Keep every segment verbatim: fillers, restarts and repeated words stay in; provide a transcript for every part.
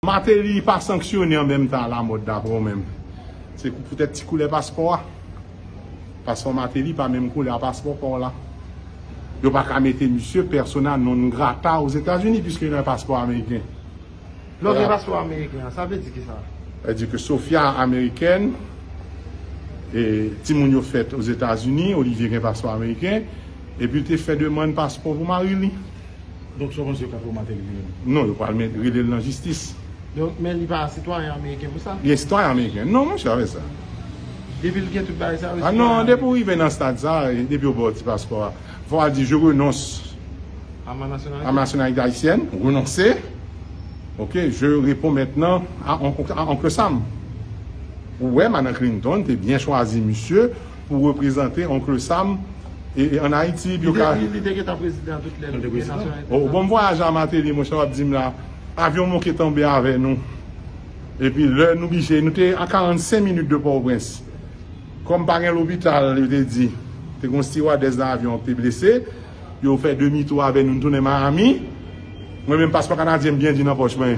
Martelly pa sanksyone an menm tan a lamòd, daprè w menm. Se poutèt ti koulè paspò a. Paspò Martelly pa menm koulè a paspò pa w la. Yo pa ka mete misye persona non grata Ozetazini, piske li nan paspò ameriken. Lè w gen paspò ameriken an, sa vle di kisa? Sa vle di ke Sofia amerikèn, e timoun yo fèt Ozetazini, Olivier gen paspò ameriken, epi l te fè demann paspò pou mari li. Donk, sa w panse yo ka fè pou Martelly li menm? Non, yo pral met, rele l nan jistis. Donk, men li pa sitwayen ameriken pou sa? Li gen sitwayen ameriken. Non, monchè, avè sa. Depi l gen tout bagay sa yo, li sitwayen ameriken. Ah non, depi w rive nan stad sa, depi yo ba w ti paspò a, fò w al di, je renonce à ma nationalité haïtienne, renoncer. Ok, je réponds maintenant à, à Oncle Sam. Ou wè, Madan Clinton te byen chwazi misye pou reprezante Oncle Sam e, e, ann Ayiti. Li te, li, li te gentan prezidan tout lè. Li te prezidan. Oh, bon, m vwayaje a Martelly, monchè, w ap di m la, avyon manke tonbe avè nou. Epi lè nou bije, nou te a karannsenk minit de Pòtoprens. Kòm pa gen lopital, yo te di, te gen yon stiwadès nan avyon an ki te blese, yo fè demi tou avè nou, nou tounen Miami. Mwen menm, paspò kanadyen m byen di nan pòch mwen.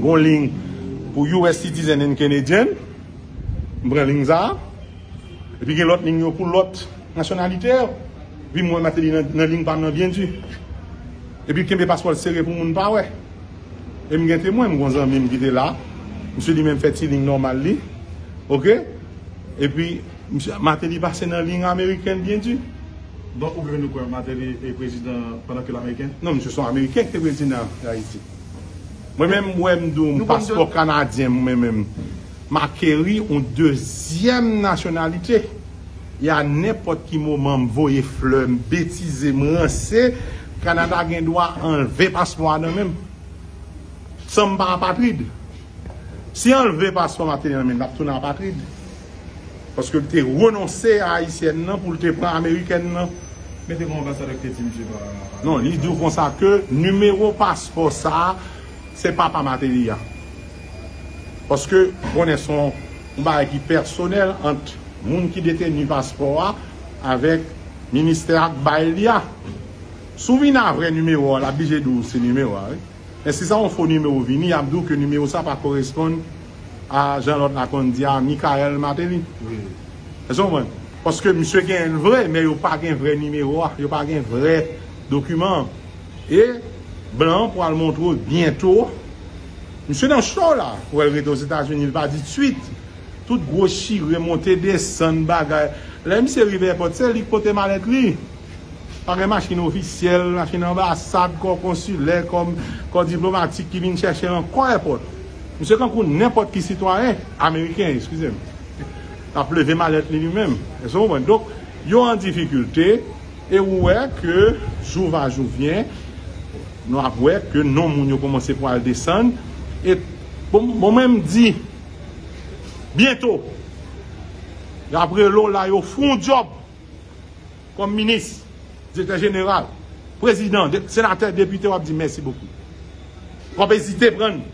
Gon liy pou U S citizen and Canadian. M pran liy sa a. Epi gen lòt liy yo pou lòt nasyonalite yo. Epi m wè Martelly nan, nan liy pa m nan byen di. Epi kenbe paspò l sere pou moun pa wè. E m gen temwen, m gon zanmi m ki te la. Misye li menm fè ti liy nòmal li. Ok? Epi, misye, Martelly pase nan liy amerikèn byen di. Donk, ou vle fè nou kwè Martelly e prezidan pandan ke l ameriken? Non, misye se yon ameriken ki te prezidan Ayiti. Mwen menm, m wè m di w, m paspò kanadyen, mwen menm. M akeri yon dezyèm nasyonalite. E a nenpòt ki moman m voye flè, m betize, m ranse, Kanada gen dwa anlve paspò a nan men m. San m pa apatrid. Si anlve paspò Martelly nan men l, l ap tounen apatrid. Paske l te renonse a ayisyèn nan pou l te pran amerikèn nan. Men te gen yon anbasadè ki te di misye pa. Non, li di w konsa ke nimewo paspò sa a, se papa Martelly a. Paske, konnen se yon, yon bagay ki pèsonèl ant moun ki deteni paspò a avèk ministè a k bay li a. Si w vin a vrè nimewo a, l ap blije di w se nimewo a, wi. Men si sa yon fo nimewo vini, y ap di w ke nimewo sa pa koresponn a jan lòt la konn di a, Michael Martelly. Wi. Èske w konprann? Paske misye genyen l vre, men yo pa gen vrè nimewo a, yo pa gen vrè dokiman an. E blan an pral montre w byento. Misye nan cho la, pou l rete Ozetazini, li pa di twit. Tout gwo chire, monte, desann, bagay. Lè misye rive èpòt, se li k pote malèt li. Pa gen machin ofisyèl, machin anbasad, kò konsilè, kò, kò diplomatik ki vin chèche l ankò èpòt. Misye kankou nenpòt ki sitwayen, ameriken, eskize m. L ap leve malèt li li menm. Èske w konprann? Donk, yo an difikilte, e ou wè ke jou va jou vyen, nou ap wè ke non moun yo kòmanse pral desann. E bon, bon, mwen m di, byento, y ap rele w la, yo fè w yon djòb kòm minis, direktè jeneral, prezidan, de-, senatè, depite, w ap di mèsi bokou. W ap ezite pran l.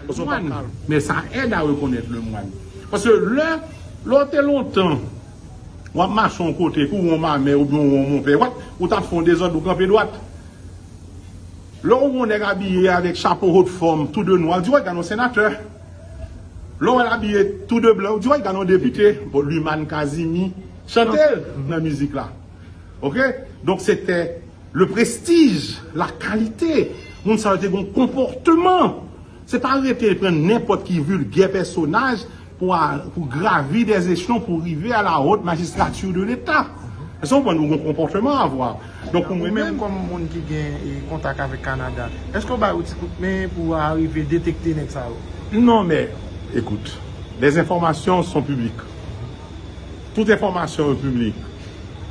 Paske w pa ka. Men sa aide à reconnaître le moine. Paske lè, lè w te lontan, w ap mache yon kote, pou w yon mamè oubyen w yon monpè, w ap, ou t ap fè yon dezòd, ou kanpe dwat. Lè w wè yon nèg abiye avèk chapo haute forme, tou de nwa, w di, "Woy, gade yon senatè." Lè w wè l abiye tou de blan, w di, "Woy, gade yon depite." Bon, Luman Kazimi chante l nan mizik la. Ok? Donk, se te le prestige, la qualité. Moun sa yo te gen yon konpòteman. Se pa rete pran nenpòt ki vilgè pèsonaj pou a, pou gravi des échelons pou rive à la haute magistrature de l'État. Èske w konprann? Ou gen yon konpòteman a vwa. Donk, pou mwen menm, kòm moun ki gen, e, kontak avèk Kanada, èske w ba yo ti kout men pou arive detekte nèg sa yo? Non, men, écoute, les informations sont publiques. Tout enfòmasyon yo piblik.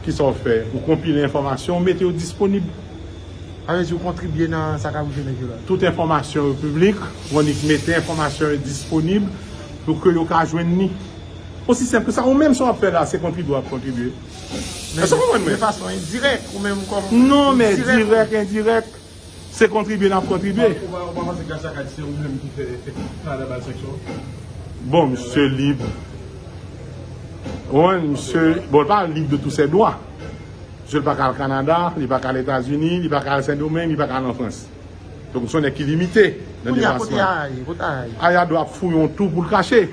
Kisa w fè? Ou konpile enfòmasyon, ou mete yo disponib. Sa vle di ou kontribye nan sa k ap rive nèg yo la? Tout enfòmasyon yo piblik, ou annik mete enfòmasyon yo disponib pou ke yo ka jwenn li. Osi senp ke sa. Ou menm sa w ap fè la, se kontribye w ap kontribye. Èske w konprann mwen? De fason endirèk, ou menm kòm... Non, men dirèk, endirèk. Se kontribye n ap kontribye. Ou pa, ou pa panse Gracia Kay se ou menm ki fè Kanada ba l sanksyon? Bon, misye lib. Wi, misye, bon, li pa lib de tous ses droits. Misye pa ka al Kanada, li pa ka al Etazini, li pa ka al Sendomeng, li pa ka al an Frans. Donk, se yon nèg ki limite nan deplasman. Kounye a, kote Aya ye? Kote Aya ye? Aya dwe ap fouye yon twou pou l kache.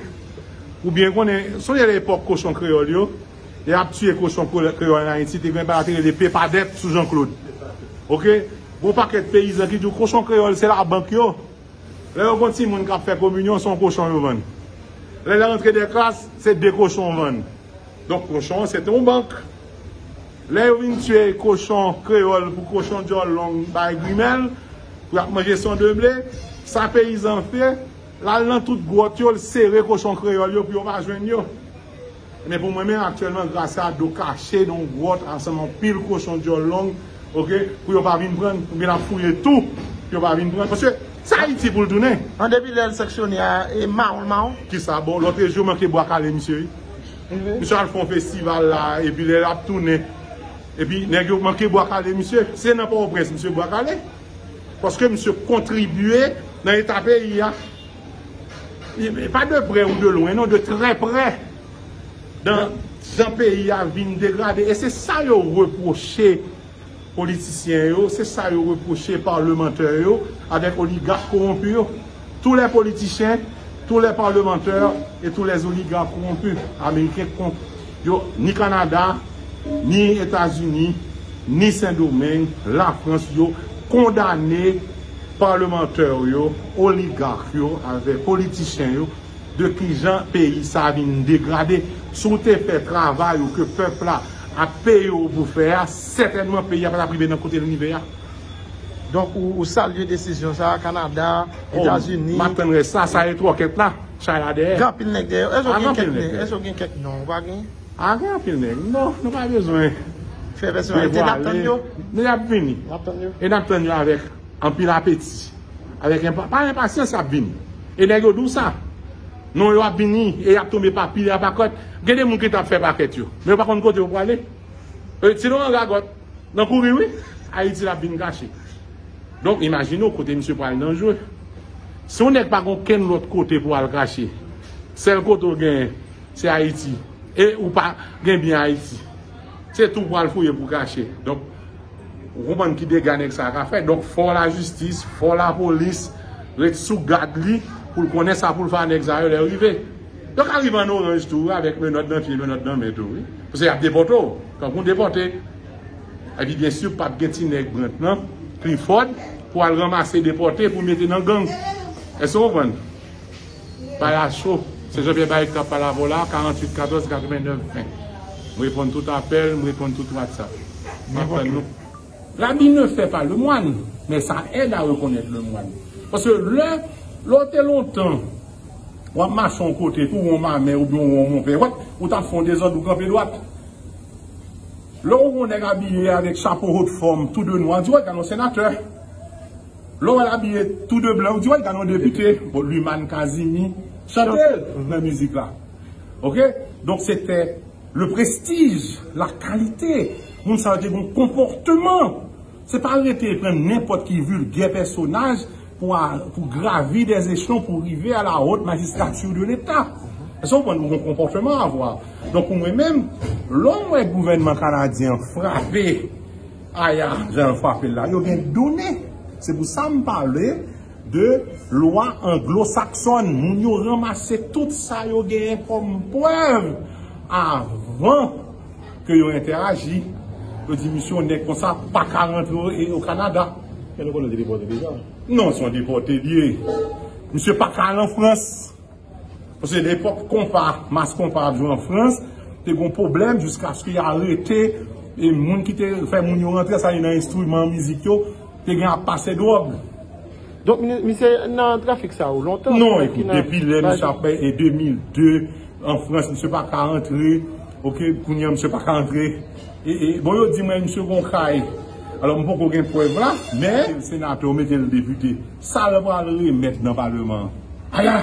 Ou byen konnen, sonje lepòk kochon kreyòl yo, y ap tiye kochon kre-, kreyòl an Ayiti, te gen bagay te rele pepadèt sou Jean Claude. Oke? Gon pakèt peyizan ki di w kochon kreyòl se labank yo. Lè yo gon timoun k ap fè kominyon, se yon kochon yo vann. Lè l rantre de klas, se de kochon yo vann. Donk, kochon an, se te yon bank. Lè yo vin tiye kochon kreyòl pou kochon djòl long bay grimèl, pou y ap manje son de ble, sa peyizan fè, l al nan tout gwòt yo, l sere kochon kreyòl yo pou yo pa jwenn yo. Men pou mwen menm, aktyèlman, Grasya dwe kache nan yon gwòt ansanm anpil kochon djòl long, oke, pou yo pa vin pran l, oubyen l ap fouye tou, pou yo pa vin pran l. Paske se Ayiti pou l tounen. An depi lè l sanksyone a, e mawon l mawon. Kisa bon, lòt jou manke bwa kale misye, wi. Misye al fè yon festival la, epi lè l ap tounen, epi nèg yo manke bwa kale misye. Se nan Pòtoprens misye bwa kale. Paske misye kontribye nan eta peyi a. E pa de prè ou de lwen, non, de trè prè. Dan jan peyi a vin degrade. E se sa yo repwoche politisyen yo, se sa yo repwoche palmantè yo avèk oligak kowonpi yo. Tous les politiciens, tous les parlementaires et tous les oligarques corrompus ameriken kont yo, ni Kanada, ni Etazini, ni Sendomeng, Lafrans, yo kondane palmantè yo, oligak yo, avèk politisyen yo, de kijan peyi sa vin degrade. Si w te fè travay ou ke pèp la ap peye w pou fè a, sètènman peyi a pa t ap rive nan kote l rive a. Donk, ou, ou salye desizyon sa a, Kanada, Etazini. M ap tann rès la, sa e twòkèt la, chay la dèyè. Gen anpil nèg dèyè. Èske w gen kèk nèg? Èske w gen kèk non? Ou pa gen? A, gen anpil nèg. Non, nou pa bezwen fè pèsonalite, n ap tann yo. Men y ap vini. N ap tann yo. E n ap tann yo avèk anpil apeti. Avèk enpa-, pa enpasyans y ap vini. E nèg yo di w sa. Non, yo ap vini e y ap tonbe pa pil e pa pakèt. Gen de moun ki t ap fè pakèt yo. Men yo pa konn kote yo prale. Yo tire yon gagòt. Nan kouri, wi. Ayiti l ap vin kache. Donk, imajine w kote misye pral danjre. Si yon nèg pa gen okenn lòt kote pou al kache, sèl kote w genyen, se Ayiti. E ou pa gen byen Ayiti. Se tou pral fouye pou kache. Donk, ou konprann ki dega nèg sa a ka fè. Donk, fò lajistis, fò lapolis ret sou gad li pou l konnen sa pou l fè a nèg sa yo lè yo rive. Yo ka rive an oranj tou, wi, avèk menòt nan pye, menòt nan men tou, wi. Paske y ap depòte w. Tankou depòte. Epi, byen si, p ap gen ti nèg Brant nan, Clifford, pou al ranmase depòte, pou mete nan gang. Èske w konprann? Bagay la cho. Se Jean Pierre Barrick k ap pale avè w la, karanntuit katòz katrevennnèf ven. M reponn tout apèl, m reponn tout WhatsApp. M ap tann nou. L'habit ne fait pas le moine, mais ça aide à reconnaître le moine. Paske lè, lè w te lontan, w ap mache yon kote, pou w yon mamè oubyen w yon monpè, ou t ap fè yon dezòd, ou kanpe dwat. Lè w wè yon nèg abiye avèk chapo haute forme, tou de nwa, ou di, "Wè, gade yon senatè." Lè w wè l abiye tou de blan, ou di, "Wè, gade yon depite." Bon, Luman Kazimi chante l nan mizik la. Oke? Donk, se te le prestij, la kalite. Moun sa yo te gen yon konpòteman. Se pa rete pran nenpòt ki vilgè pèsonaj pou a, pou gravi des échelons pou rive à la haute magistrature de l'État. Èske w konprann? Ou gen konpòteman a vwa. Donk, pou mwen menm, lè w wè gouvènman kanadyen an frape Aya, jan yo frape l la, yo gen done. Se pou sa m pale de lwa anglosaksòn. Moun yo ranmase tout sa yo genyen kòm prèv avan ke yo entèaji. Yo di, "Misye, yon nèg konsa pa ka rantre o, e, o Kanada." Men nou konnen l te depòte deja. Non, se yon depòte l ye. Misye pa ka al an Frans. Paske lepòk konpa, mas konpa ap jwe an Frans, te gen pwoblèm jiskaske y arete e moun ki te fè moun yo rantre, sa vle di nan enstriman mizik yo, te gen ap pase dwòg. Donk, mi-, misye nan trafik sa yo lontan? Non, ekout, depi lè misye ap, e de mil de an Frans, misye pa ka antre, oke, kounye a misye pa ka antre. E, e, bon, yo di mwen misye gon kay. Alò, m poko gen prèv la, men senatè, yo mete l depite. Sa l pral remèt nan palman an? Aya!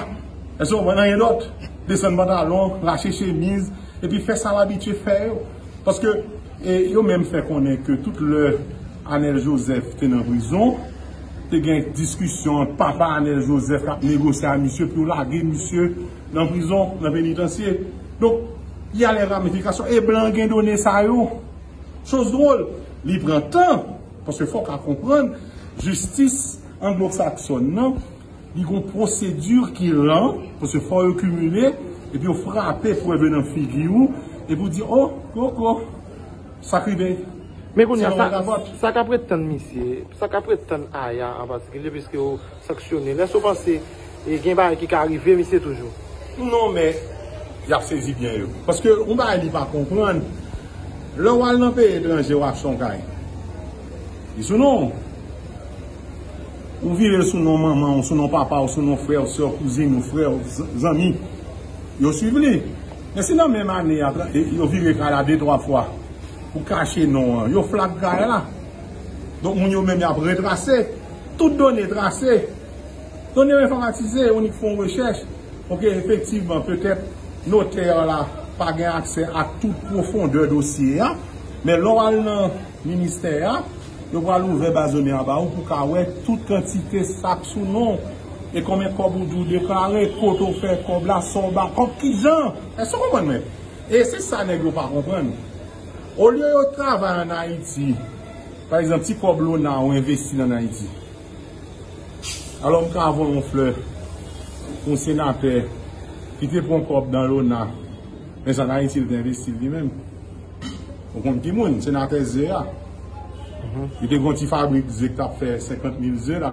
Èske w konprann anyen dòt? Desann pantalon, rache chemiz, epi fè sa l abitye fè yo. Paske, e, yo menm fè konnen ke tout lè Anèl Jozèf te nan prizon, te gen diskisyon ant papa Anèl Jozèf k ap negosye a misye pou yo lage misye nan prizon, nan penitansye. Donk, y a les ramifications. E blan gen done sa yo. Choz dwòl, li pran tan, paske fò w ka konprann, jistis Anglo-saksòn nan, li gon pwosedi ki lan, paske fò yo kimile, epi yo frape prèv yo nan figi w, epi w di, o, koko, sa k rive. Men kounye a, Selon sa, Revòt. Sa k ap ret tann misye, sa k ap ret tann Aya an patikilye, piske yo sanksyone l, èske w panse e gen bagay ki ka rive misye toujou? Non, men y ap sezi byen yo. Paske yon bagay li pa konprann, lè w al nan peyi etranje, w achte yon kay. Li sou non w. Ou vire l sou non manman w, sou non papa w, sou non frè w, sè w, kouzin ou, frè w, z- zanmi. Yo swiv li. Men si nan menm ane a, yo vire kay la de twa fwa pou kache non an, yo flag kay la. Donk moun yo menm y ap retrase. Tout done trase. Done enfòmatize, ou nik fè yon rechèch. Ok, efektivman, petèt notè la pa gen aksè a tout pwofondè dosye a, men lè w al nan ministè a, yo pral ouvè baz done a ba ou pou ka wè tout kantite sa k sou non w, e konbyen kòb ou dwe deklare, kote w fè kòb la, sa w ba kòb, kijan. Èske w konprann mwen? E se sa nèg yo pa konprann. Olye yo travay ann Ayiti, pa egzanp, ti kòb lona ou envesti l ann Ayiti. Alò, m ka voye yon flè pou yon senatè ki te pran kòb nan lona, men sa ann Ayiti, li te envesti l li menm. Ou konn ki moun? Senatè Ze a. Li te gon ti fabrik ze k t ap fè senkant mil ze la.